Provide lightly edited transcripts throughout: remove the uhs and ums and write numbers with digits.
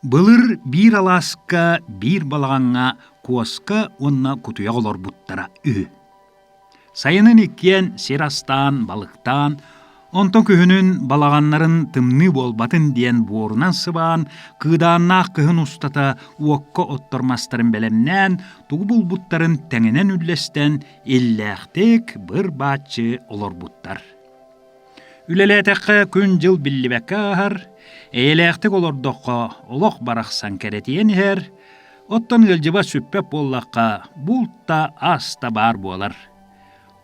Былыр биир алааска биир балаҕаҥҥа куоска уонна кутуйах олорбуттара үһү. Сайынын иккиэн сир астаан, балыктаан, онтон күһүнүн балаҕаннарын тымныы буолбатын диэн буорунан сыбаан, кыыдааннаах кыһын устата уокка оттор мастарын бэлэмнээн, тугу булбуттарын тэҥинэн үллэстэн, иллээхтик быр-бааччы олорбуттар. Үлэлээтэххэ күн-дьыл биллибэккэ ааһар, эйэлээхтик олордоххо олох барахсан кэрэтийэн иһэр, оттон ыалдьыбат сүппэт буоллахха булт да ас да баар буолар.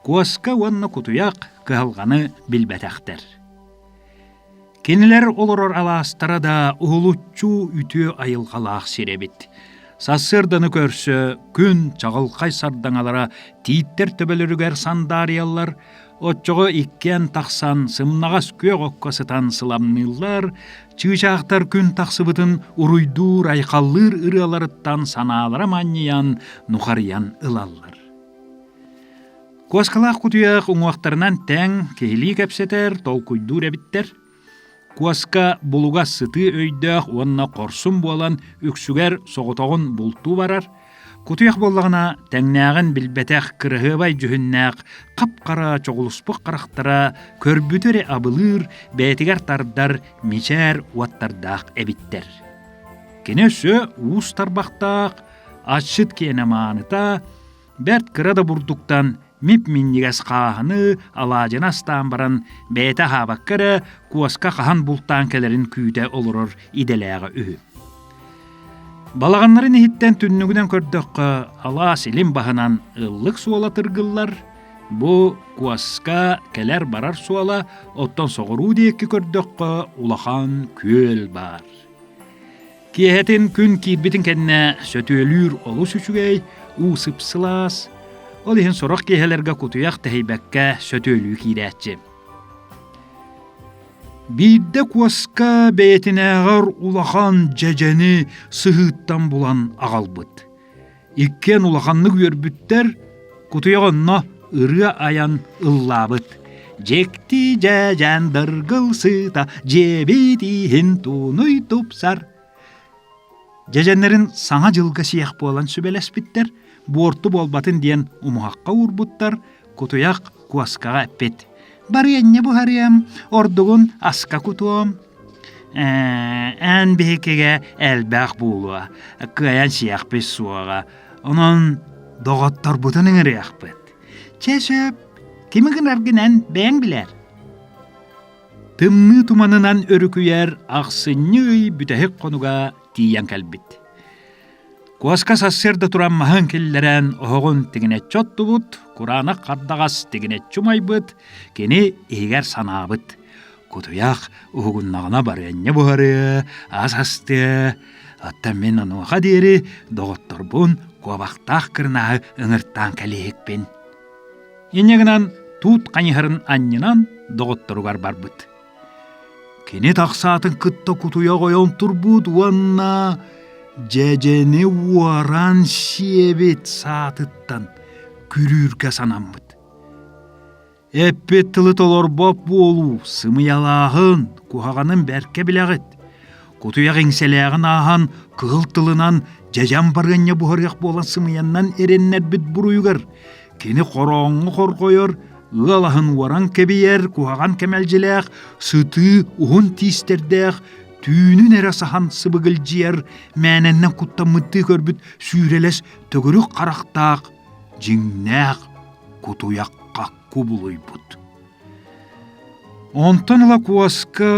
Куоска уонна кутуйах кыһалҕаны билбэтэхтэр. Кинилэр олорор алаастара да уһулуччу үтүө айылҕалаах сир эбит. Сарсыарданы көрсө күн чаҕылхай сардаҥалара тииттэр төбөлөрүгэр сандаарыйаллар, Оччоҕо иккиэн тахсан сымнаҕас күөх окко сытан сыламныыллар, чыычаахтар күн тахсыбытын уруйдуур-айхаллыыр ырыаларыттан санаалара манньыйан, нухарыйан ылаллар. Куоскалаах кутуйах уҥуохтарынан тэҥ, киһилии кэпсэтэр, толкуйдуур эбиттэр. Куоска булугас сытыы өйдөөх уонна хорсун буолан үксүгэр соҕотоҕун бултуу барар, кутуйах буоллаҕына тэҥнээҕин билбэтэх кыраһыабай дьүһүннээх хап-хара чоҕулуспут харахтара көрбүтү эрэ абылыыр, бэйэтигэр тардар мичээр уоттардаах эбиттэр. Кини өссө уус тарбахтаах, асчыт киэнэ мааныта, Бэрт кыра да бурдуктан мип-минньигэс хааһыны, алаадьыны астаан баран, бэйэтэ аһаабакка эрэ, куоска хаһан бултаан кэлэрин күүтэ олорор идэлээҕэ үһү. Балаҕаннарын иһиттэн түннүгүнэн көрдөххө, алаас илин баһынан ыллык суола тыргыллар, бу куоска кэлэр-барар суола, оттон соҕуруу диэки көрдөххө, улахан күөл баар. Киэһэтин күн киирбитин кэннэ сөтүөлүүр олус үчүгэй, уу сып-сылаас. Ол иһин сорох киэһэлэргэ кутуйах тэһийбэккэ сөтүөлүү киирээччи. Биирдэ куоска бэйэтинээҕэр улахан дьэдьэни сыһыыттан булан аҕалбыт. Иккиэн улаханнык үөрбүттэр, кутуйах онно ырыа айан ыллаабыт. Дьикти дьээдьээн дыргыл сыта дьиэбит иһин туунуй тупсар. Дьэдьэннэрин Саҥа дьылга сиэх буолан сүбэлэспиттэр, буорту буолбатын диэн умуһахха уурбуттар, кутуйах куоскаҕа эппит: «Барыанньа буһарыам, ордугун аска кутуом, Эн биһикигэ элбэх буолуо, кыайан сиэхпит суоҕа, онон доҕотторбутун ыҥырыахпыт. Чэ сөп, кими гынаргын эн бэйэҥ билээр. Тымныы туманынан өрүкүйэр ахсынньы ый бүтэһик хонуга тиийэн кэлбит. Куоска сарсыарда туран маһын киллэрэн оһоҕун тигинэччи оттубут, кураанах хардаҕас тигинэччи умайбыт, кини иһигэр санаабыт: «Кутуйах уһугуннаҕына барыанньа буһарыа, ас астыа, оттон мин онуоха диэри доҕотторбун куобахтаах кырынааһы ыҥыртаан кэлиэһикпин». Инньэ гынан туут хайыһарын анньынан доҕотторугар барбыт. Кини тахсаатын кытта кутуйах ойон турбут уонна дьэдьэни уоран сиэбит саатыттан күрүүргэ санаммыт. Эппит тылы толорбот буолуу, сымыйалааһын, куһаҕанын бэркэ билэҕит. Кутуйах иҥсэлээҕин ааһан кыһыл тылынан дьэдьэн барыанньа буһарыах буолан сымыйаннан эрэннэрбит буруйугар Кини хорооҥҥо хорҕойор, ыал аһын уоран кэбийэр, куһаҕан кэмэлдьилээх, сытыы уһун тиистэрдээх, түүнүн эрэ саһан сыбыгылдьыйар, мээнэннэн куттаммыттыы көрбүт сүүрэлэс төгүрүк харахтаах, дьиҥнээх кутуйахха кубулуйбут. Онтон ыла куоска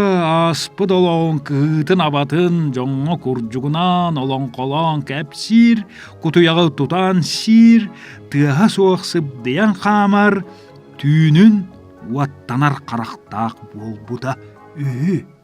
ааспыт олоҕун кыһыытын-абатын дьоҥҥо курдьугунаан олоҥхолоон кэпсиир, кутуйаҕы тутан сиир, тыаһа суох сыбдыйан хаамар, түүнүн уоттанар харахтаах буолбута үһү.